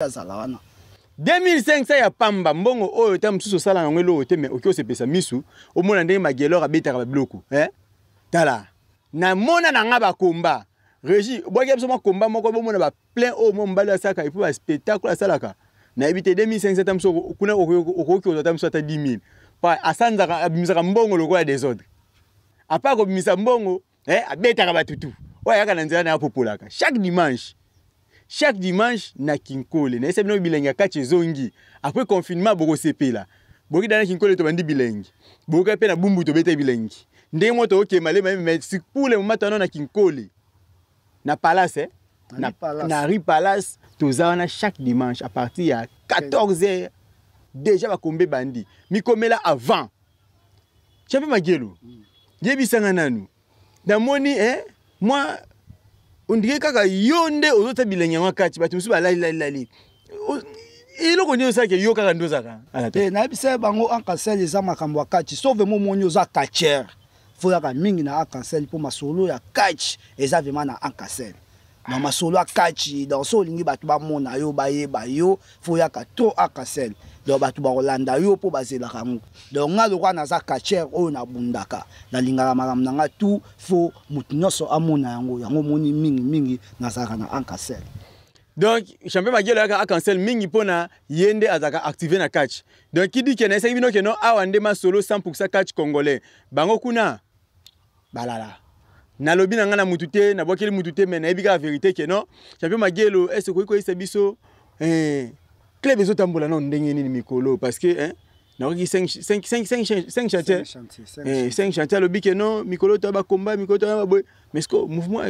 Azala wana. 2500 ya pamba, mbongo oyo ta mosusu osala yango eloko te, mais oki osepesa misu omona ndenge Magelor abetaka babiloko, eh? Tala, namona na nga bakomba régi bwaki biso mwa komba moko, bomona baplein oyo mwa mobali asalaka, et puis baspectacle asalaka. Nayebi te, 2500 ta mosusu kuna okoki kozwa ta mosusu ata 10 000 pa asanzaka, abimisaka mbongo lokola désordre. Apa kobimisa mbongo, abetaka batutu oyo ayaka na nzela na ye, apopolaka chaque dimanche, chaque dimanche na Kinkole. Nayesa bino, bilenge ya kati ezongi après confinement, bokosepela. Boki dana Kinkole, tobandi bilengi, bokoki mpe na Bumbu, tobeta bilengi ndenge moko, tokokema lema. Mais pour le moment towana na Kinkole, na Palace, eh? Na Rue Palace, toza wana chaque dimanche à partir ya 14 heures déjà, bakombe bandi mikomela avant. Champion Magelo, yebisanga nanu, namoni, mwa on dirait kaka yo nde ozota bilenge yango kati, bato mosusu balali. Eloko nini osalaka yo kaka nde ozalaka? Te, nayebisa bango, Arc-en-Ciel eza makambo ya kati. So vraiment omoni oza catcheur, faut yaka mingi na Arc-en-Ciel, mpo masolo ya catch eza vraiment na Arc-en-Ciel. Na masolo ya catch, donc so olingi bato bamona yo, bayeba yo, faut yaka trop Arc-en-Ciel. Donc bato bakolanda yo mpo bazelaka yango. Donc nga lokola naza catcheur oyo nabundaka, nalingaka makambo na nga tout, faut motu nyonso amona yango. Yango omoni mingimingi nazalaka na Arc-en-Ciel. Donc champion Magielo ayaka Arc-en-Ciel mingi mpona ye nde azalaka active na catch. Donc kidi ke nayesaki bino keno awa nde masolo 100 catch congolais, bango kuna balala. Nalobi na ngai na mutu te, nabwakeli mutu te, mais nayebi kaka vérité ke non. Champion Magielo, est ce okoki koyebisa biso, club ezotambola nano ndenge nini mikolo? Parce que, nakoki 5 chantier, 5 chantier, alobi ke non, mikolo to bakomba, mikolo to baboye, mais ce que mouvement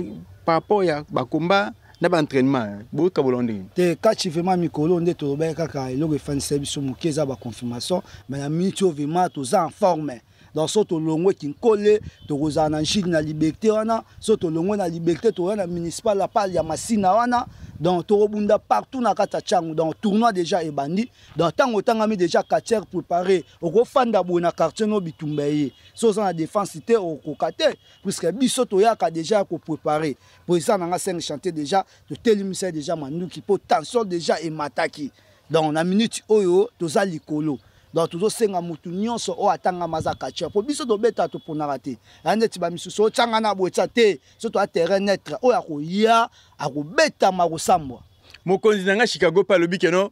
par rapport ya bakomba na baentraînement, bokabola ndenge? Te, kati vraiment mikolo nde tolobaki kaka, eloko efandisa biso moke eza baconfirmation, mais na minute oyo vraiment toza en forme. Donc so tolongwe Kinkole, tokozala na Njili, na Liberté wana. So tolongwe na Liberté, tokoya na municipal la pale ya Masina wana. Donc tokobunda partout na kati ya Tshangu. Donc tournoi déjà ebandi. Donc ntango otangami déjà catcheur préparé, okofanda boye na quartier no, bitumba ye, so oza na défense te, okokoka te, puisque biso toyaka déjà ya kopréparer. Président na nga 5 chantier déjà totelemisa déjà manduki mpo tension déjà emataki. Donc na minute oyo toza likolo. Donc tozosenga motu nyonso oyo atangama aza catcheur, mpo biso tobeta, toponaka te. Aya neti bamisusu otyanga na boye, tia te. So toya terrain neutre, oyo akoya akobetama, akosambwa. Mokonzi na nga Chicago mpe alobi keno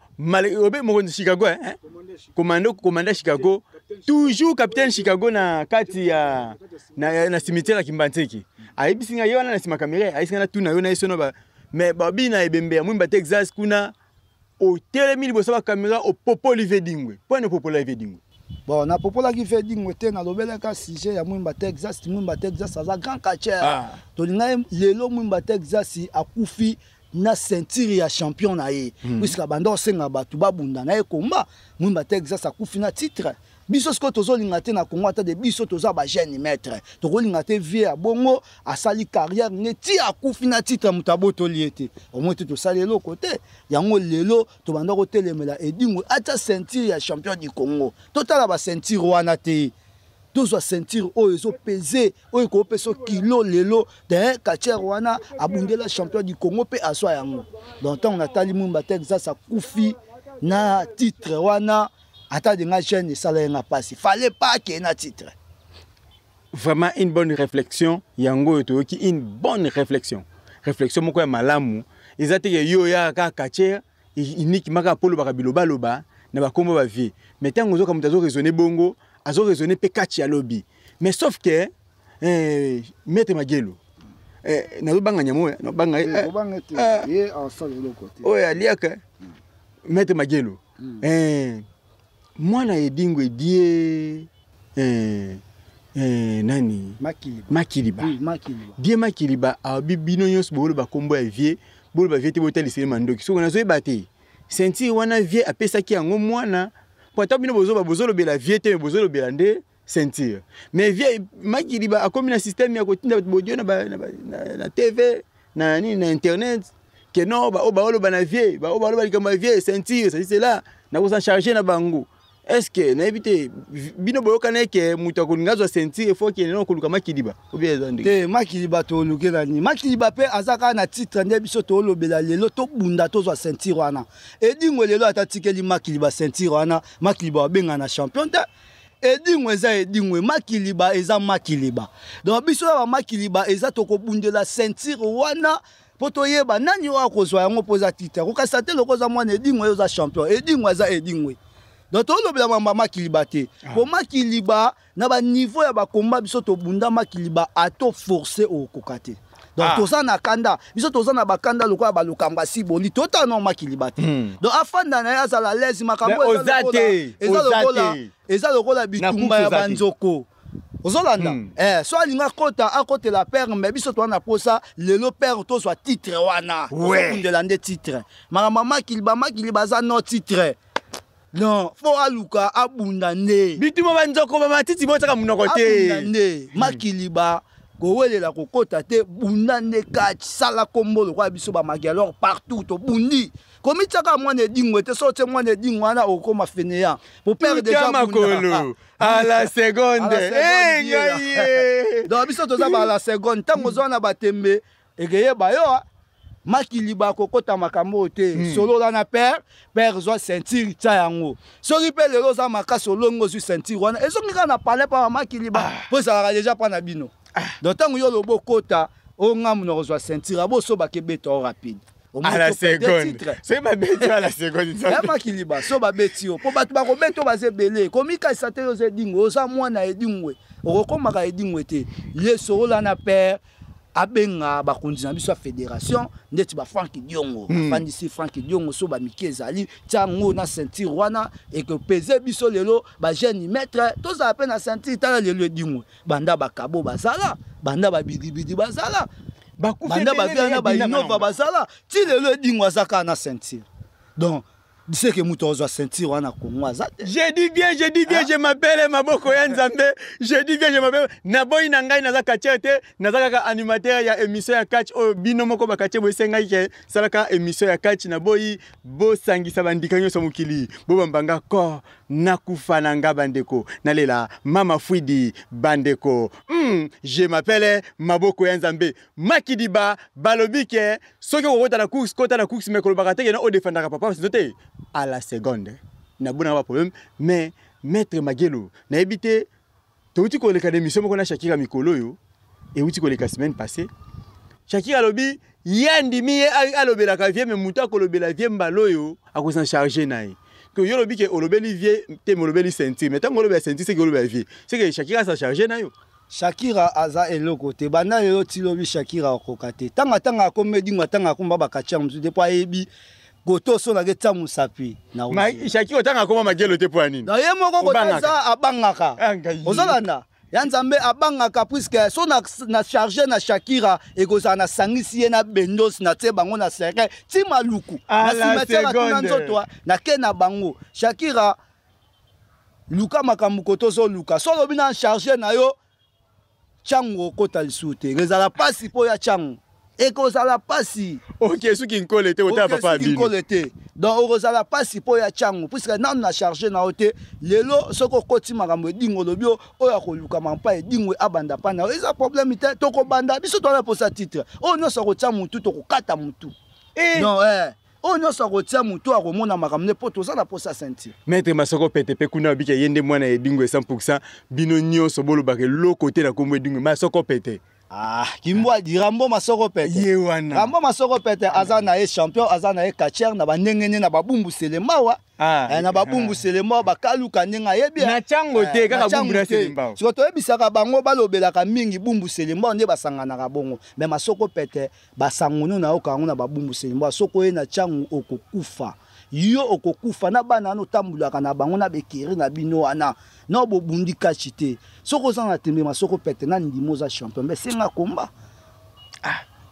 obe mokonzi Chicago, eh? Commando, commanda Chicago, toujours capitaine Chicago na kati ya na cimetière ya Kimbanseke. Ayebisi ngai ye wana na nsima kamera, ayebisi ngai natuna yo na ye sono ba mais babi na ebembe ya Mwimba Texas kuna, otelemi liboso ya bakamera, opopoli ve Dingwe. Mpo ani opopola ve Dingwe? Bon, napopolaki ve Dingwe te, nalobelaka sujet ya Mwimba Texas. Mwimba Texas aza grand catcheur. Tolingai lelo Mwimba Texas akufi na ceinture ya champion na ye, puisque abanda osenga bato babunda na ye komba. Mwimba Texas akufi na titre. Biso sikoyo tozolinga te na Congo, ata de biso toza bajeune maître, tokolinga te vie ya bongo. Asali carrière nde ti akufi na titre, moto abotoli ye te, omoi te tosali eloko te. Yango lelo tobanda kotelemela Edingwe atia ceinture ya champion du Congo. Totala baceinture wana te, tozwa ceinture oyo ezopese, oyo ekopesa kilo lelo te. Catcheur wana abundela champion du Congo mpe azwa yango. Donc ntango natali Mwimba Texas akufi na titre wana, ata de nga jeune, esala ye nga mpasi. Fallait pas akeye na titre. Vraiment une bonne réflexion yango oyo toyoki, une bonne réflexion, réflexion moko ya malamu. Eza te ke yo oyaka kaka catcheur uniquement kaka mpo olobaka bilobaloba na bakombo bavie, mais ntango ozoka moto azoraisonne bongo, azoraisonne mpe kati ya lobi. Mais sauf que, maître Magelo, nazobanga nyama oyo, nabanga oyo aliaka. Maître Magelo, mwana Edingo edie, nani? Makiliba. Makiliba. Oui, Makiliba. Die Makiliba abi bino nyonso boloba kombo ya vie, boloba vie te, botalisa ye mandoki. Soki nazoyeba te, ceinture wana vie apesaki yango mwana, po ata bino bozoba, bozolobela vie te, mais bozolobela nde ceinture. Mais vie Makiliba akomi na système ya kotinda bato bodio na TV, na nini, na internet, ke non, baoyo baoloba na vie, baoyo baloba likambo ya vie, ceinture, ceci, cela, nakosan charge na bango. Est ce que nayebi te, bino boyokana eke moto akolinga azwa ceinture, il faut akende na koluka Makiliba ou bien eza ndenge? Te, Makiliba tolukela nini? Makiliba mpe aza kaka na titre. Nde biso tolobela lelo, tobunda, tozwa ceinture wana. Edingwe lelo ata tikeli Makiliba ceinture wana, Makiliba babenga na champion te. Edingwe eza Edingwe, Makiliba eza Makiliba. Donc biso ya bamakiliba eza tokobundela ceinture wana mpo toyeba nani oyo akozwa yango, mpo eza titre. Kokasa te loko oza mwana Edingwe, oyo oza champion. Edingwe aza Edingwe. Donc tolobela mambo ya Makiliba te, po Makiliba na baniveau ya bakomba biso tobunda, Makiliba ato force okoka te. Donc toza na kanda, biso toza na bakanda lokola balokamba siboli, totala na Makiliba te. Donc afanda na ye, azala lese makambo. Oza te. Eza lokola bitumba ya banzoko, ozolanda. So alingi akota, akotela père, mais biso toza na posa lelo père tozwa titre wana. Tozobundela nde titre. Makambo ya Makiliba, Makiliba aza no titre. Non, fo aluka abunda nde. Bituma banzoko bamatiti, botiaka monoko te. Abunda nde. Makiliba kowelela kokota te, bunda nde kati, sala kombo lokola biso bamagialor partout tobundi. Komitiaka mwana Edingwe te. So otie mwana Edingwe wana, okokoma fainéant po père déjà. Makolo à la seconde. Ngai donc biso toza ba la seconde. Ntango oza wana, batembe ekeyeba yo. Makiliba kokota makambo oyo te. Solola na père, père zwa ceinture, tia yango. Soki mpe lelo oza makasi, olongi, ozwi ceinture wana, ezongi kaka na palais mpa Makiliba, mpo ezalaka déjà mpa na bino. Donc ntango yo olobi okota oyo, ngambu na kozwa ceinture, abosobaka ebeta o rapide. À la seconde, soki babeti à la seconde. Ya Makiliba, so babeti yo, mpo bato bakobeta oyo baza ebele. Komikaisa te, yo oza Edingwe, oza mwana Edingwe, okokomaka Edingwe te. Ye solola na père, abenga bakonzi na biso ya fédération ndeti baFrank Diongo. Afandisi Frank Diongo, so bamike ezali, tia yango na ceinture wana, ekopese biso lelo bajeune maître tozala mpe na ceinture. Tala lelo Edingwe, banda bakabo bazala, banda babidibidi bazala, banda bavia na bainova bazala, ti lelo Edingwe aza kaka na ceinture. Donc seke moto azwa ceinture wana, Kongo aza te. Je dis bien, je dis bien, je m'appelle Maboko ya Nzambe. Je dis bien, je m'appelle. Naboyi na ngai, naza catcheur te, naza kaka animateur ya émission ya catch oyo bino moko bakatche boyesengai ke salaka émission ya catch. Naboyi bosangisa bandika nyonso mokili. Bobambanga ko nakufa na nga bandeko. Nalela Mama Fwidi bandeko. Je m'appelle Maboko ya Nzambe. Makidiba balobi ke soki okokota na course, kota na course, mais kolobaka te ke na odefendaka papa sizo te à la seconde. Nabonaka ba problème, mais maître Magelo, nayebi te, touti koleka na émission moko na Shakira mikolo oyo euti koleka, semaine passée. Shakira alobi ye andimi ye alobelaka vie, mais moto akolobela vie mbala oyo akozan charge na ye. Ke yo olobi ke olobeli vie te, mais olobeli ceinture. Mais ntango olobela ceinture, seke olobela vie, seke Shakira aza charge na yo. Shakira aza eloko te. Banda lelo ti lobi, Shakira akoka te. Ntango ntango akomi Edingwe, ntango akomba bakati mosusu te, mpo ayebi koto so nake tia mosapi. Shakira otanga akoma Magelo te, mpo ya nini? Na ye moko kotaza abangaka. Ozolanda ya Nzambe, abangaka, puisque so na charge na Shakira, ekozala nasangisi ye na Bendos, natie bango na cercueil ti Maluku na cimetière, atuna nzoto nake na bango. Shakira, luka makambo koto ozoluka. So olobi na charge na yo ntango okota lisusu te, ezala mpasi mpo ya ntango ekozala mpasi. Ok, soki nkole te, otala papa. Bino nkole te. Donc okozala mpasi mpo ya ntango, puisque nanu na charge na yo te. Lelo soki okoti makambo Edingwe, olobi oyo akolukama mpa Edingwe, abanda mpa na yo, eza problème te. Tokobanda biso, towana mposa titre oyo nyonso akotia mutu, tokokata mutu. Non, oyo nyonso akotia motu akomona makambo nde, mpo toza na posa ceinture. Maître Masoko pete mpe kuna obika ye nde mwana Edingwe 100. Bino nyonso bolobaka eloko te na kombo Edingwe. Masoko pete. Ah, kimbwadi Rambo Masoko pete. Ye wana. Rambo Masoko pete aza na ye champion, aza na ye catcheur na bandenge nde na babumbu selemawa. Na babumbu selembao, bakaluka ndenge ayebi. Na ntango te, kaka bumbu na selembao. Siko toyebisaka bango, balobelaka mingi bumbu selembao nde basanganaka bongo. Mais Masoko pete, basangono nayoka yango na babumbu selembao. Soki oye na ntango, okokufa yo, okokufa na bana wana otambulaka na bango na bekeri na bino wana na bobundi kachi te. Soki oza na tembe, Masoko pete, na ndimo oza champion, mais senga komba,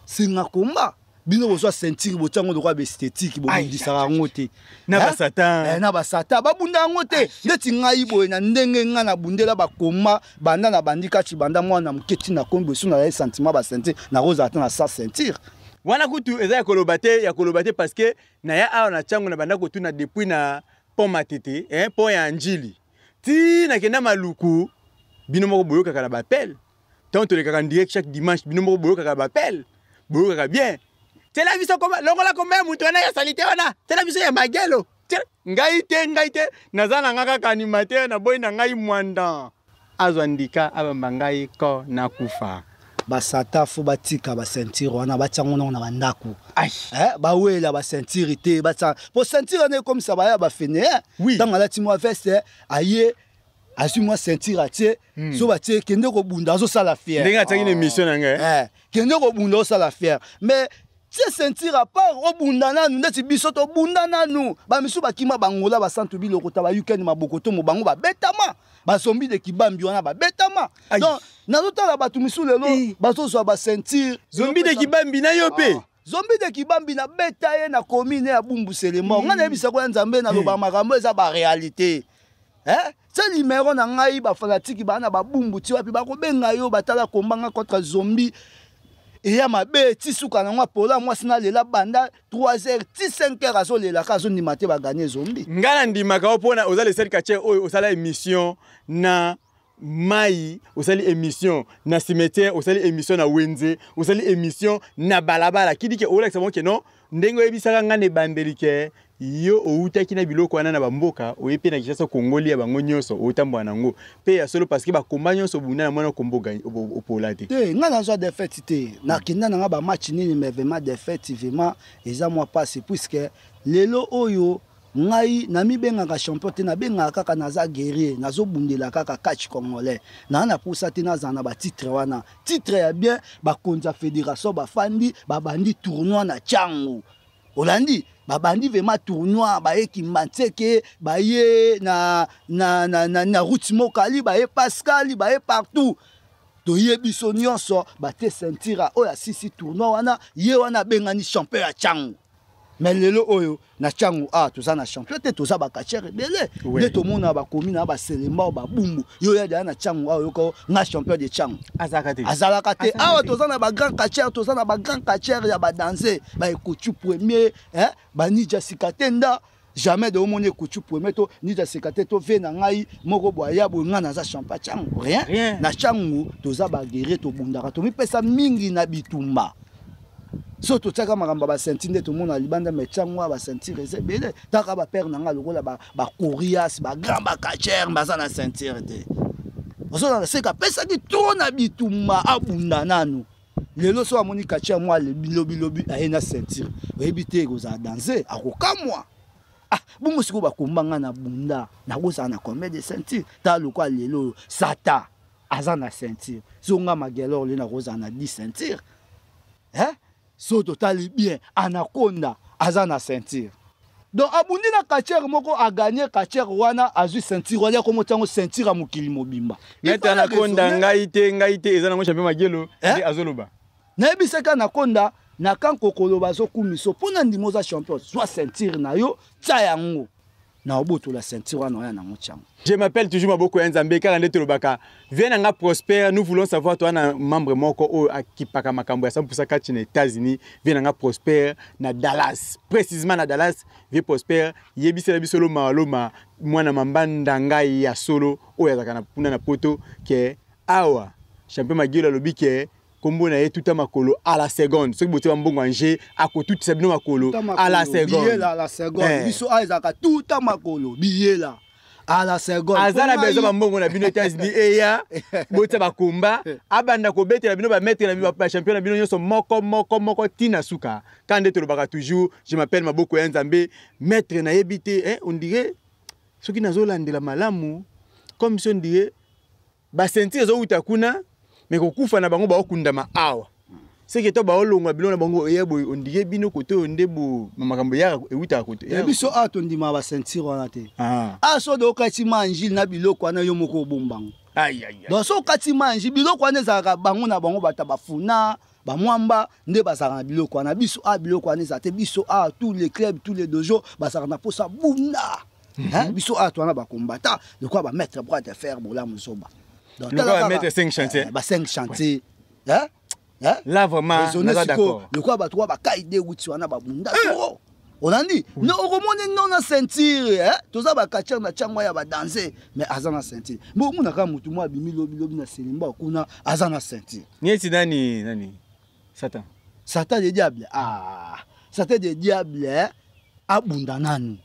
senga komba. Bino bozwa ceinture, botiango lokola baesthétique, bobundisaka yango te. Na basatan. Na basatan babunda yango te. Ndeti ngai boye, na ndenge ngai nabundela bakoma, banda na bandi kati, banda mwana moke ntina komi boye, so nazali sentiment baceinture, nakozala te na sa ceinture. Wana kutu eza ya koloba te, ya koloba te, parce que naya awa na ntango na banda kotuna depuis na Pont Matete, hein, pont ya Njili. Ti nakenda Maluku, bino moko boyokaka na bapele. Ntango tolekaka en direct chaque dimanche, bino moko boyokaka bapele, boyokaka bien. Tiela biso komba, longola komba ya moto wana ya salite wana, tiela biso ya Magelo. Ngai te, ngai te, naza na nga kaka animateur, naboyi na ngai mwanda. Azwa ndika abamba ngai ko nakufa. Basata fo batika baceinture wana, batia ngo nango na bandako. Bawela baceinture te, batia po ceinture wana ekomisa baya bafene. Ntango alati mwa veste, aye azwi mwa ceinture atie, so batie kende kobunda azosala fier. Ndenge atiaki na émission na ngai. Kende kobunda osala fier. Mais tie ceinture à part obunda nanu, ndeti biso tobunda nanu. Bamisu bakima bangola basantu biloko ta bayukeni maboko to mobango babetama. Bazombi de kibambi wana babetama. Donc nazotala bato misu lelo bazozwa ba ceinture. Zombi de kibambi na yo pe. Zombi de kibambi na beta ye na commune ya Bumbu Selemo. Nga nayebisa ko ya Nzambe na loba makambo eza ba réalité. Hein? C'est numéro na ngai ba fanatique ba na ba Bumbu ti wapi bakobenga yo batala kombanga contre zombi. Eya mabe ti suka na ngwa pola mwasi na lela banda 3 heures ti 5 heures azolela ka azondima te ba gagner zombi. Nga na ndimaka yo mpona oza le seul quartier oyo osala émission na mai, osali émission na cimetière, osali émission na wenze, osali émission na balabala. Qui dit que olakisa bango ke non, ndenge oyebisaka nga na ebandeli ke yo outaki na biloko wana na bamboka, oye pe na Kinshasa kongoli ya bango nyonso, otambola nango. Pe ya solo parce que bakomba nyonso obunda na mwana kombo opola te. Te, nga nazwa défaite te. Nakenda na nga ba match nini, mais vraiment défaite vraiment eza mwa pasi puisque lelo oyo ngai namibengaka champion te, nabengaka kaka naza guerrier, nazobundela kaka catch congolais. Na na posa te nazala na ba titre wana. Titre ya bien, bakonzi ya fédération bafandi, babandi tournoi na Tshangu. Olandi, babandi vraiment tournoi, baye Kimbanseke, baye na route Mokali, baye Pascal, baye partout. Toye biso nyonso, bate ceinture oyo asisi tournoi wana, ye wana abengani champion ya Tshangu. Mais lelo oyo na Tshangu, toza na champion te, toza ba catcheur ebele. Nde tomona ba commune na ba Selemba, ba Bumbu. Yo ya na Tshangu, yoko nga champion de Tshangu. Azalaka te. Azalaka te. Azalaka Awa te. toza na ba grand catcheur, toza na ba grand catcheur ya ba danser, ba Ekuchu premier, hein, ba Nidja Sikatenda. Jamais de omoni Ekuchu premier to Nidja Sikatenda to ve na ngai moko boya ya boye, nga naza champion Tshangu. Rien. Rien. Na Tshangu toza ba guerrier, tobundaka, tomipesa mingi na bitumba. So totiaka makambo ya ba ceinture nde tomona libanda, mais Tshangu ya ba ceinture eza ebele. Taka ba père na nga lokola ba Corias, ba grand ba catcheur, baza na ceinture te. Ozolanda seka apesaki trop na bitumba abunda nanu. Lelo so amoni catcheur mwa lobi lobi aye na ceinture. Oyebi te ekozala danger, akokamwa. Bongo sikoyo bakomba nga na bunda, nakozala na combien de ceinture? Ta lokwa lelo Sata aza na ceinture. Zonga Magelor le nakozala na 10 ceinture. Hein? So totali bien, Anaconda aza na ceinture. Donc abundi na catcheur moko a gagné catcheur wana azui ceinture wana komo tango ceinture ya mokili mobimba. Maître Il fallait Anaconda, raisonner. ngai te, ngai te, eza nango champion Magelo, Hein? nde azoloba. Nayebisaka Anaconda na kan kokolo bazokumiso pona ndimo za champion, soit ceinture na yo, tia yango. Na obotola ceinture wana oya nango tiango. Je m'appelle toujours Maboko ya Nzambe, kaka nde tolobaka. Viens nanga Prosper, nous voulons savoir toi na membre moko oyo akipaka makambo ya 100% catch na États-Unis. Viens nanga Prosper na Dallas, précisément na Dallas. Viens Prosper, yebisela biso loma loma mwana mambanda ngai ya solo oyo azalaka na kuna na poto ke awa champion Magelo alobi ke kombo na ye tuta makolo à la seconde. Soki botie ba mbongo en jeu, akotutisa bino makolo Tuta à la makolo, seconde. biyela à la seconde. Biso a ezalaka tuta makolo, biyela à la seconde. Aza na Mpona besoin ye- ba mbongo na bino États-Unis eya, botia ba combat, abanda kobetela bino ba maître na bino, ba champion na bino nyonso moko moko moko tina suka. Quand nde tolobaka toujours, je m'appelle Maboko ya Nzambe, maître na yebi te, hein, on dirait soki nazolandela malamu comme si on dirait ba ceinture ezowuta kuna, mais kokufa na bango baokundama awa. C'est que to baolongwa biloko na bango eya boye, on dirait bino kote oyo nde bo makambo ya ewutaka kote. Ya biso awa tondima ba ceinture wana te. Ah, so de okati manjile na biloko wana yo moko obombango. Aïe, aïe, aïe. Donc so okati manjile, biloko wana ezalaka bango na bango bata bafuna, bamwamba nde bazalaka na biloko wana. Biso awa biloko wana ezala te. Biso awa tous les clubs, tous les dojos bazalaka na posa bunda. Hein? Biso awa towana ba combattant, lokola ba maître bras de fer bolamu zoba. Donc, Lokola tala ba kaka, maître 5 chantiers. Ba 5 chantiers. Hein? Hein? Là vraiment, Raisonner naza sikoyo, d'accord. lokola bato oyo ba kaide wuti wana ba bunda trop. Olandi no, okomoni no na ceinture, eh? Toza bacatcheur na ntango ya badanse, mais aza na ceinture. Bo omonaka motu moko abimi lobilobi na selemba kuna, aza na ceinture. Neti nani nani? Satan. Satan de diable. Ah, Satan de diable, eh? Abunda nanu,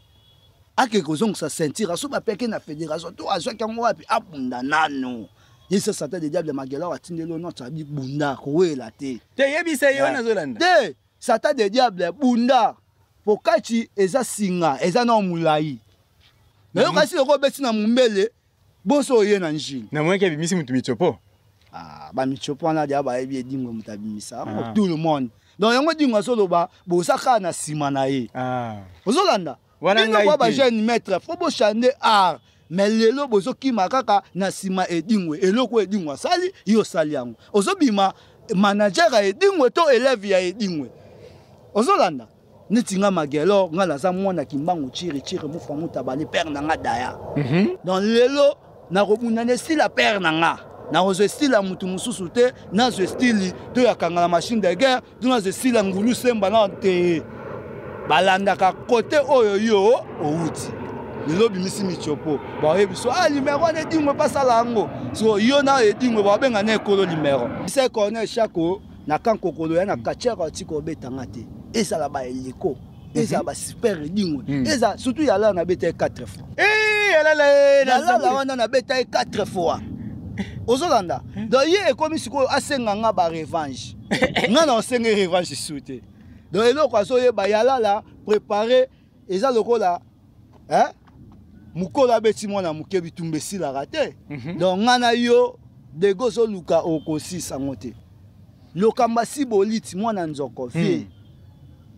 ake kozongisa ceinture aso bapeke na fédération to azwaki yango wapi. Abunda nanu ye sa Satan de diable. Magela atindeli oyo nyonso, abi bunda, kowela te. Te, yebisa ye wana azolanda. Te, Satan de diable, bunda po kati eza singa, eza na molai. Nayoka si loko obeti na mombele bonso oye na njili. Namonaki abimisi motu mitsopo. Ah, bamitsopo wana dia bayebi Edingwe moto abimisa yango. Ah. Tout le monde, donc yango Edingwe azoloba, boza kaka na nsima na ye. Ah. Ozolanda Wana bino ngai bwa te. Bajeune maître, faut bochande art, mais lelo bozokima kaka na nsima Edingwe. Eloko oyo Edingwe asali, yo osali yango, ozobima manager ya Edingwe to élève ya Edingwe. Ozolanda neti nga Magelor, nga naza mwana Kimbangu, chiri chiri mufa mutabali, père na nga daya. Donc lelo nakobunda na estile ya père na nga, nakozwa estile ya motu mosusu te. Nazwa estile to ya kanga na machine de guerre to nazwa estile ya ngulu semba na te. Balandaka kote oyo yo owuti. Lelo obimisi mitiopo, baoyebi so, ah, limero wana Edingwe basala yango. So yo na Edingwe babenga na ekolo limero se Cornel Chako na kankokolo ya na katiere atika obetanga te. Ezala baeliko, ezala basuper Edingwe, eza surtout yala nabeta ye 4 fois. Eh, alala eh, nalala wana nabeta ye 4 fois. Ozolanda, donc ye ekomi sikoyo asenga nga barevanche, nga na osenge revanche su te. Donc eloko azoyeba, yalala préparé, eza lokola, hein? Mokolo abeti mwana moke, bitumba esilaka te. Donc nga na yo dego ozoluka okosisa yango te. Lokamba siboliti mwana nzoko vie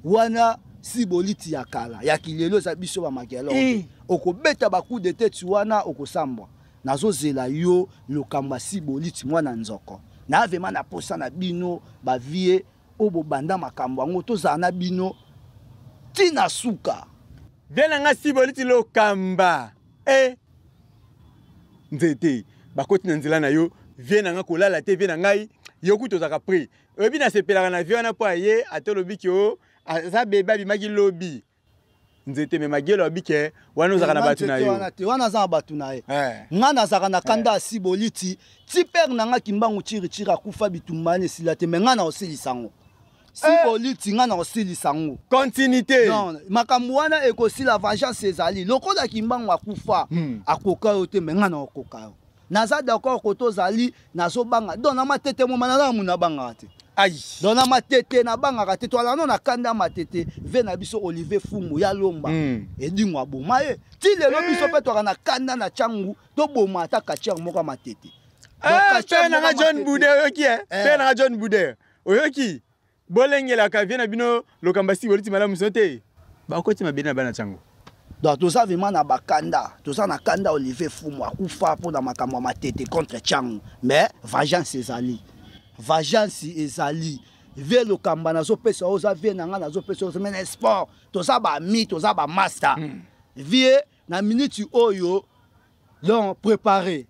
wana, siboliti ya kala ya kilelo eza biso bamakelo. Okobeta bacoup de tête wana, okosambwa. Nazozela yo, Lokamba siboliti mwana nzoko na vraiment na posa na bino bavie oyo bobanda makambo yango, tozala na bino ntina suka. Vie na nga siboliti Lokamba e nzete bakoti na nzela na yo. Vie na nga kolala te, vie na ngai yo kutu ozalaka prix. Oyebi nasepelaka na vie wana mpo aye ata olobiki o aza bebe abimaki lobi nzete me Magelo abike wana ozalaka na bato na yo. Wana te, wana aza na bato na ye. Nga nazalaka na kanda ya siboliti ti père na nga Kimbangu chirichiri akufa, bitumba wana esila te, me nga na osilisa yango. Siboliti, nga na osilisa yango. Continuité. Non, makambo wana ekosila, vengeance ezali. Lokola Kimbangu akufa, akoka yo te, me nga na okoka yo. Naza d'accord koto ozali, nazobanga. Donc na Matete moma naza na mundu abangaka te. Ai. Donc na Matete nabangaka te. Toala no na kanda ya Matete, ve na biso Olivier Fumu ya Lomba. Edingo aboma ye ti lelo. Biso mpe twaka na kanda na Ntangu, toboma ata quartier moko ya Matete. Donc, Ah, quartier mpe nanga moko ya John Matete. Bude oyoki e mpe nanga John Bude oyoki, bolengelaka vie na bino Lokamba siboliti malamu so te, bakoti mabele na bana ntango. Donc toza vraiment na bakanda, toza na kanda. Olivier Fumu akufa mpona makambo ya Matete contre Ntangu, mais vengeance ezali, vengeance ezali. Vie Lokamba, nazopesa oyo oza vie na nga, nazopesa oyo mais na sport toza bami, toza bamaster. Vie na minute oyo, donc préparé.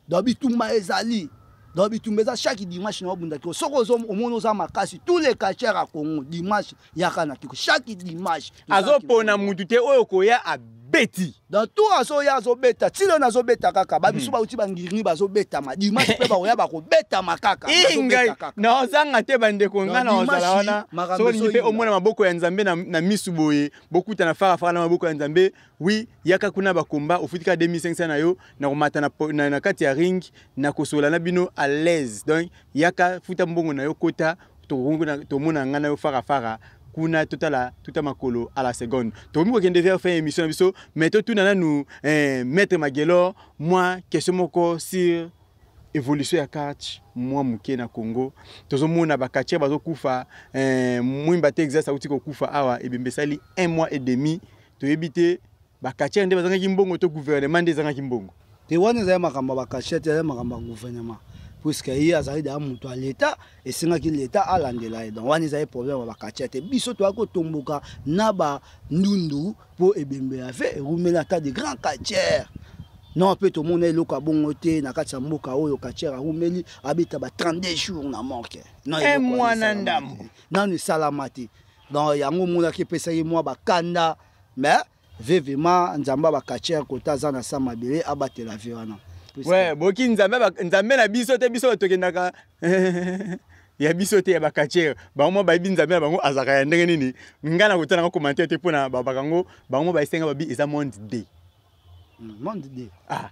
Donc bitumba ezali, donc bitumba eza chaque dimanche na obunda kiko. Soki omoni oza makasi, tous les quartiers ya Congo, dimanche yaka na kiko, chaque dimanche toza. Azopona mutu te, oyo koya abeti. Donc tout azoya azobeta, ti lelo nazobeta kaka. Babiso bauti bangiringi bazobetama, dimanche mpe bakoya bakobetama kaka. Ii, ngai bazobeta kaka. Naozanga te, bandeko, ngai Donc, naozala dimanche, wana. Makambo Soki olingi mpe ezoyinda. omona maboko ya Nzambe na misu boye, bokutana farafara na maboko ya Nzambe. Wi, yaka kuna, bakomba ofuti kaka 2500 na yo, na komata na kati ya ring, na kosola na bino à l'aise. Donc yaka, futa mbongo na yo, kota, tomona ngai na yo farafara kuna, totala tuta makolo à la seconde. Tokomi kokende vers fin émission na biso, mais totuna nanu maître Magelor mwa question moko sur évolution ya catch mwa moke na Congo. Tozomona bacatcheurs bazokufa, Mwimba Texas auti kokufa awa, ebembe esali un mois et demi. Toyebi te bacatcheurs nde bazangaki mbongo to gouvernement nde ezangaki mbongo. Te, wana ezali makambo ya bacatcheurs te, ezali makambo ya gouvernement, puisque ye azali deya moto ya leta, esengaki leta alandela ye. Donc wana ezali problème ya bacatcheurs te. Biso toyaki kotomboka na bandundu mpo ebembe ya ve erumeli ata de grand catcheur. Non, mpe tomona eloko ya bongo te na kati ya mboka oyo. Catcheur arumeli, abeta ba 32 jours na morgue. Non, Un eloko wana mois na esalama ndambo. te. Nano esalama te. Donc yango omonaki epesaki mwa bakanda, mais vevema Nzambe abakatiere kota aza na sa mabele, abatela vie wana. Ouais, boki Nzambe, Nzambe na biso te, biso tokendaka ya biso te, ya bakatiere. Bango mwa bayebi Nzambe na bango azalaka ya ndenge nini. Ngai na kotala ngo commentaire te, mpona babaka ngo bango mwa baesenga babi eza monde d Monde d. Ah,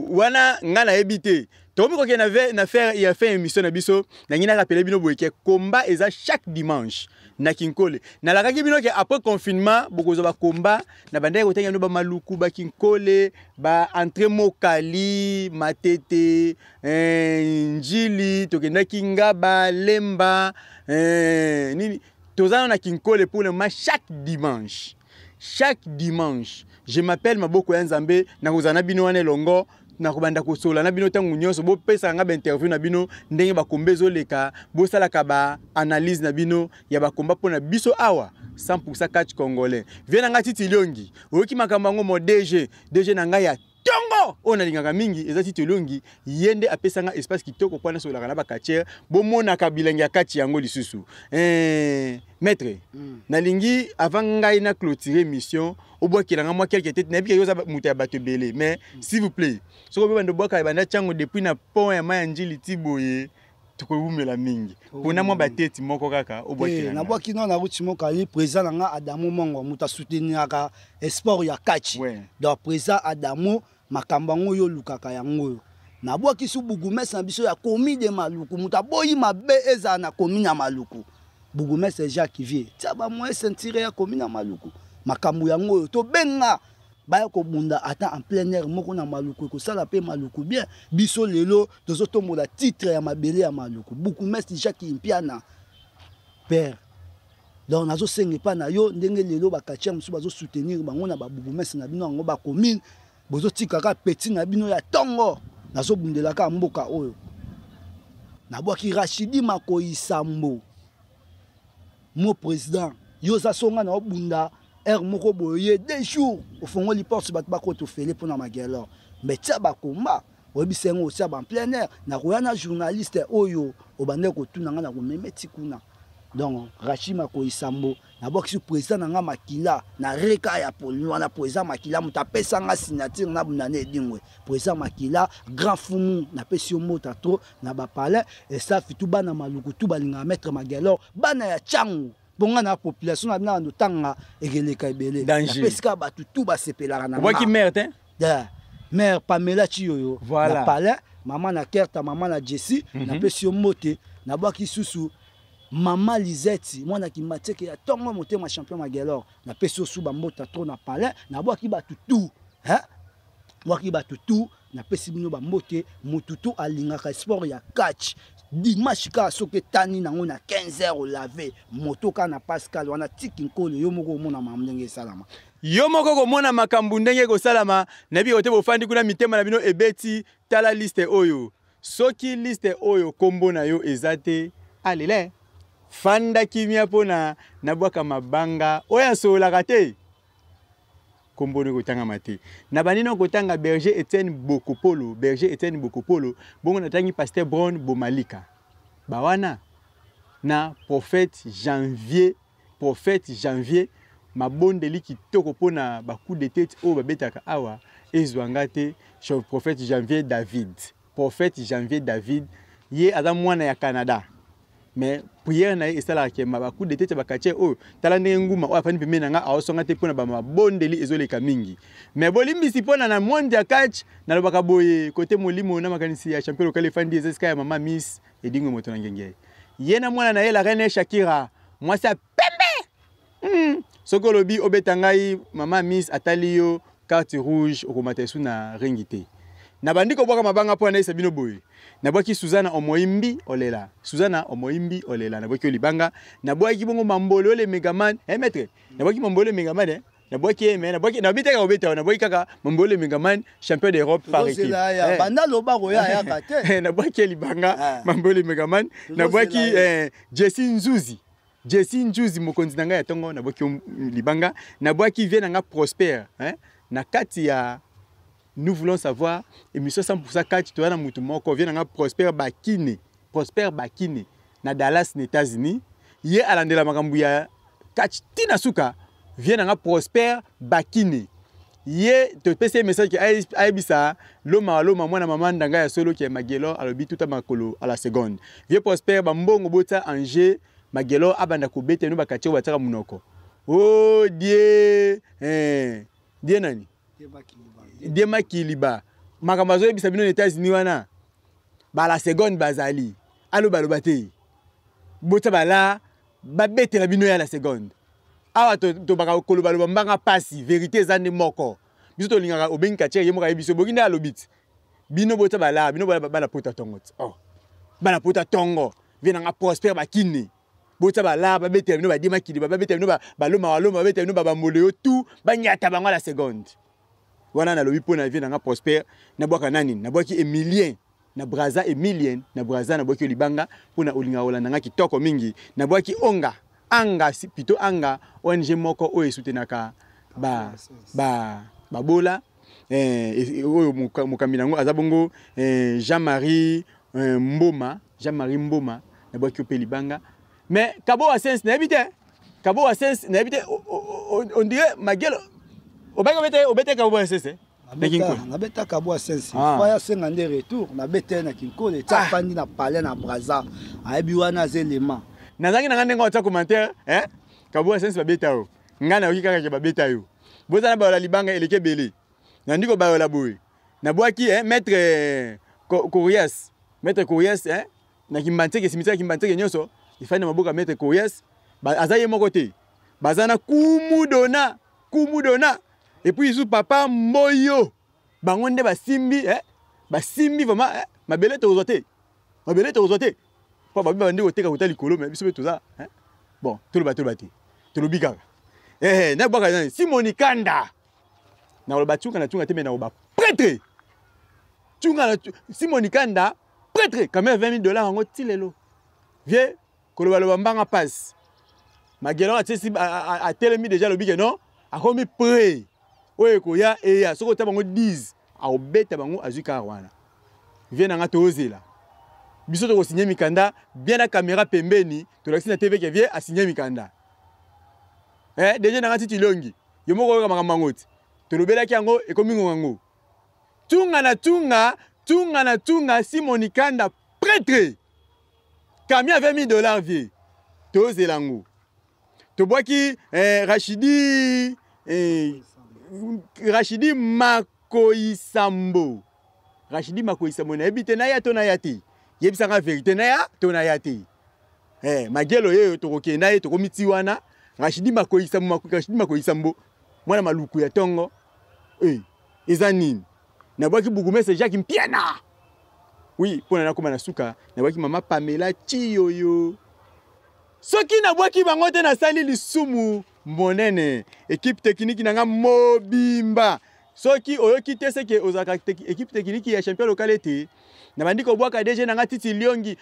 wana ngai nayebi te. Tokomi kokende na faire ya fin émission na biso. Nangi narappeler bino boye ke combat eza chaque dimanche na Kinkole. Nalakaki bino ke après confinement bokozwa bakomba na bandaki kotanga bino bamaluku, bakinkole, baentrée Mokali, Matete, Njili, tokendaki Ngaba, Lemba, nini. Toza na Kinkole pour le moment chaque dimanche. Chaque dimanche. Je m'appelle Maboko ya Nzambe, nakozala na bino wana elongo, nakobanda kosola na bino ntango nyonso. Bopesaka nga bainterview na bino ndenge bakomba ezoleka, bosalaka baanalyse na bino ya bakomba mpona biso awa 100% catch congolais. Vie na ngai Titi Liongi, oyoki makambo yango mo DG, DG na ngai ya ntongo oyo nalingaka mingi eza Titi Liongi, ye nde apesanga espace kitoko mpo nasololaka na bacatcheurs, bomonaka bilenge ya kati yango lisusu. Maître, nalingi avant ngai na clôturer mission, obwakelanga mwa quelque tête. Nayebi ke yo oza moto ya bato ebele, mais s'il vous plaît, soki obe bando bwaka ebanda ntiango depuis na pont ya mai ya Njili ti boye, tokowumela mingi. Mpona mwa bateti moko kaka obwakelanga. Nabwaki no na ruti moko ali président na nga Adamo Mongo, moto asouteniraka sport ya catch. Donc président Adamo, makambo yango oyo olukaka yango oyo. Nabwaki su bourgmestre na biso ya commune de Maluku, moto aboyi mabe ezala na commune ya Maluku, bourgmestre Jacques Vie, tia bamoyen ceinture ya commune ya Maluku. Makambo yango oyo tobenga baya kobunda ata en plein air moko na Maluku, ekosala mpe Maluku bien. Biso lelo tozotombola titre ya mabele ya Maluku. Bourgmestre Jacques Impiana père, donc nazosenga epai na yo ndenge lelo bacatcheurs mosusu bazosoutenir bango na babourgmestre na bino yango bacommune, bozotikaka petit na bino ya ntongo, nazobundelaka mboka oyo. Nabwaki Rachidi Makoyisambo, mo président, yo oza songa na obunda aire moko boye ye 2 jours ofongoli porte, bato bakota ofele mpona Magelor, mais tia bakomba oyebisa yango otia ba plein air. Nakoya na journaliste oyo obandaki kotuna nga, na komeme ti kuna. Donc Rachid Makoyisambo, nabwakisi président na nga Makila na reka ya poli wana. Président Makila, moto apesanga signature na bunda na Edingwe. Président Makila, grand fumu, napesi yo mota trop na bapalais esafi tu. Bana Maluku tu balingaka maître Magelor, bana ya Ntiango, mpo nga na population na bino na ndotanga ekeleka ebele. Danger. Napesi kaka bato tu basepelaka na Obwaki nga. mare te. Yeah. Mère Pamela Chiyoyo Voilà. na palais, mama na Kerta, mama na Jessie, napesi yo mbote. Nabwaki susu mama Lisette, mwana Kimatieke ya ntongo, motema champion Magelor, napesi yo su bambota trop na palais. Nabwaki bato tu, hein? Bwaki bato tu, napesi bino bambote. Motu tu alingaka sport ya catch, dimanche kaka soki etani nango na 15 heures, olave moto kaka na Pascal wana tiki nkolo, yo moko omona makambo ndenge esalama. Yo moko komona makambo ndenge ekosalama. Nayebi kote bofandi kuna, mitema na bino ebeti. Tala liste oyo, soki liste oyo nkombo na yo eza te, alele fanda kimia mpona nabwaka mabanga oyo asololaka te, nkombo no ekotangama te. Na bandini kotanga berger Etienne Bokopolo, berger Etienne Bokopolo, bongo natangi pasteur Bron Bomalika bawana na prophète Janvier, prophète Janvier mabondeli kitoko mpona bacoup de tête oyo babetaka awa ezwanga te. Prophète Janvier David, prophète Janvier David, ye aza mwana ya Canada, mais prière na ye esalaka kema bacoup de tête ya bacatcheurs oyo. Tala ndenge nguma oyo afandi pembeni na nga aosonga te mpona bamabondeli ezoleka mingi. Mais bolimbisi mpona na monde ya catch, nalobaka boye kote molimo na makanisi ya champion local efandi eza esika ya mama Miss Edingwe, moto na ngenge, ye na mwana na ye la reine Shakira, mwasi ya pembe. Soki olobi obeta ngai, mama Miss atali yo carte rouge, okomata esu na ringi te. Nabandi kobwaka mabanga mpo anayisa bino boye. Nabwaki Suzana Omoimbi Olela, Suzana Omoimbi Olela, nabwaki yo libanga. Nabwaki bongo Mambolo le Megaman, eh maître, nabwaki Mambolo le Megaman, eh nabwaki ye, mais nabwaki nabi te kaka kobeta, nabwaki kaka Mambolo le Megaman, champion d'Europe par équipe. Eh. Banda loba koya ayaka te. Nabwaki ye libanga. Ah. Mambolo le Megaman, nabwaki Jesse Nzuzi, Jesse Nzuzi, mokonzi na ngai ya ntongo, nabwaki yo libanga. Nabwaki vie na nga Prosper, hein? Na kati ya nous voulons savoir émission 100% catch, toza na mutu moko, vie na nga Prosper Bakine, Prosper Bakine na Dallas na États-Unis, ye alandela makambo ya Catch ti na suka. Vieux na nga Prosper Bakine. Ye topesi ye message ke ayebisa Loma wa Loma mwana mama ndanga ya solo ke Magelor alobi tuta makolo à la seconde. Vieux Prosper ba mbongo botia en jeu Magelor abanda kobeta bino ba quartier oyo batiaka munoko. Oh die eh die nani? Die Makiliba. Makambo azoyebisa bino na États-Unis wana ba la seconde bazali. Aloba loba te. Botia bala babetela bino ya la seconde awa tobaka kolobaloba mbanga pasi verite eza nde moko biso tolingaka obengi katiere ye moko ayebi biso boki nde alobi ti bino bota balaa bino bana pota tongo ti oh bana pota tongo vie nanga prosper bakini bota balaa babetela bino badie makili babetela bino baloma waloma babetela bino babamboleyo tout banyata bango la seconde wana nalobi mpo na vie nanga prosper nabwaka nani nabwaki emilien na Brazza Emilien na Brazza nabwaki yo libanga mpo na olingaka kolanda nga kitoko mingi nabwaki onga anga plutôt anga ONG moko oyo esutenaka ba ba babola eh, oyo mokambi na yango aza bongo eh, Jean-Marie eh, Mboma Jean-Marie Mboma nabwaki yo mpe libanga mais Kabowa Sense nayebi te Kabowa Sense nayebi te on dirait Magelo obaki obete obete Kabowa Sense eh? Nabeta kabwa sense ah. Faya asenga nde retour nabeta ye na kinkole ti ah. Afandi na palais na braza ayebi wana aza elema nazalaki na ngai ndenge otya commentaire eh? Kabwa sense babeta yo ngai nayoki kaka ke babeta yo boza na bayola libanga eleki ebele nandi kobayola boye nabwaki eh, maître eh, Corias maître Corias eh, na kimbanseke cimetière ya kimbanseke nyonso efandi na maboko ya maître Corias aza ye moko te baza na kumudona kumudona et puis lisusu papa mboyo bango nde basimbi eh? Basimbi vraiment eh? Mabele tokozwa te mabele tokozwa te mpo babi babandi koteka kota likolo me biso mpe toza eh? Bon toloba toloba te tolobi kaka eh, nabwaka nani simoni kanda nakoloba tunga na tunga te me nakoloba prêtre tunga na simoni kanda prêtre quand même 20 000 dollars yango ti lelo vie kolobaloba mbanga pasi Magellan atiesi atelemi deja alobi ke non akomi près oyo ekoya eya soki ota bango 10 akobeta bango azwi kar wana vie na nga tozela biso tokosinye mikanda bien na kamera pembeni tolakisi na tv ke vie asinye mikanda eh, deja na nga titi ilongi yo moko oyoka makambo yango ti tolobelaki yango ekomi ngonga ngo tunga na tunga tunga na tunga simoni kanda prêtre camion ya 20 000 dollars vie tozela yango tobwaki eh, Rachidi eh, Rachidi Makoisambo Rachidi Makoisambo nayebi te naya to naya te yebisanga verité naya to naya te eh, Magelo yeyo tokokende na ye tokomi ti wana Rachidi Makoisambo Rachidi Makoisambo mwana maluku ya tongo eh, eza nini nabwaki bourgmestre Jacques Mpiana oui mpo na nakoma na suka nabwaki mama Pamela Chiyoyo soki nabwaki bango te nasali lisumu monene ekipe technique na nga mobimba soki oyoki te seke ozalaka ekipe technique ya champion local ete nabandi kobwaka DG na nga Titi Liongi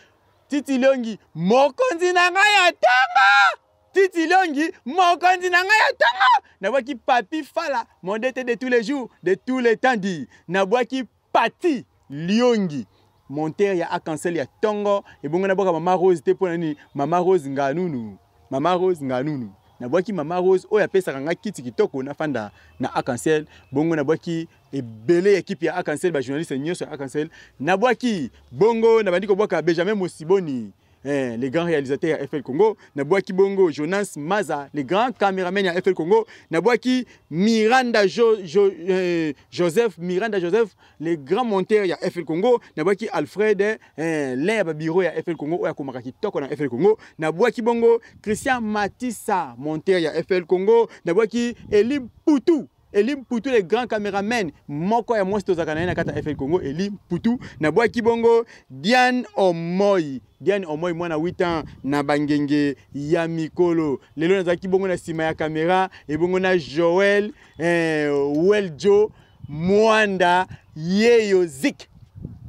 Titi Liongi mokonzi na ngai ya ntongo Titi Liongi mokonzi na ngai ya ntongo nabwaki Papi Fala mon DT de tous les jours de tous les temps dit nabwaki Pati Liongi monteur ya Arc-en-Ciel ya tongo ebongo nabwaka mama Rose te mpo na nini mama Rose nganunu mama Rose nganunu nabwaki mama Rose oyo apesaka ngai kiti kitoko nafanda na Arc-en-Ciel bongo nabwaki ebele ya ekipe ya Arc-en-Ciel ba journaliste nyonso ya Arc-en-Ciel nabwaki bongo nabandi kobwaka Benjamin Mosiboni eh, le grand réalisateur ya FL Congo nabwaki bongo Jonas Maza le grand cameraman ya FL Congo nabwaki Miranda jo, jo, eh, Joseph Miranda Joseph le grand monteur ya FL Congo nabwaki Alfred eh, l'un ya ba bureau ya FL Congo oyo akomaka kitoko na FL Congo nabwaki bongo Christian Matissa monteur ya FL Congo nabwaki Eli Putu Eli Mputu le grand cameraman moko ya mwasi tozalaka na ye na kati ya FL Congo Eli Mputu nabwaki bongo Diane Omoi Diane Omoi mwana 8 ans na bangenge ya mikolo lelo nazalaki bongo na nsima ya kamera ebongo na Joël eh, Weljo Mwanda Yeyo Zik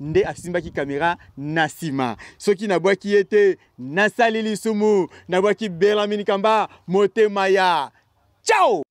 nde asimbaki kamera na nsima soki nabwaki ye te nasali lisumu nabwaki Belamine Kamba motema ya ciao.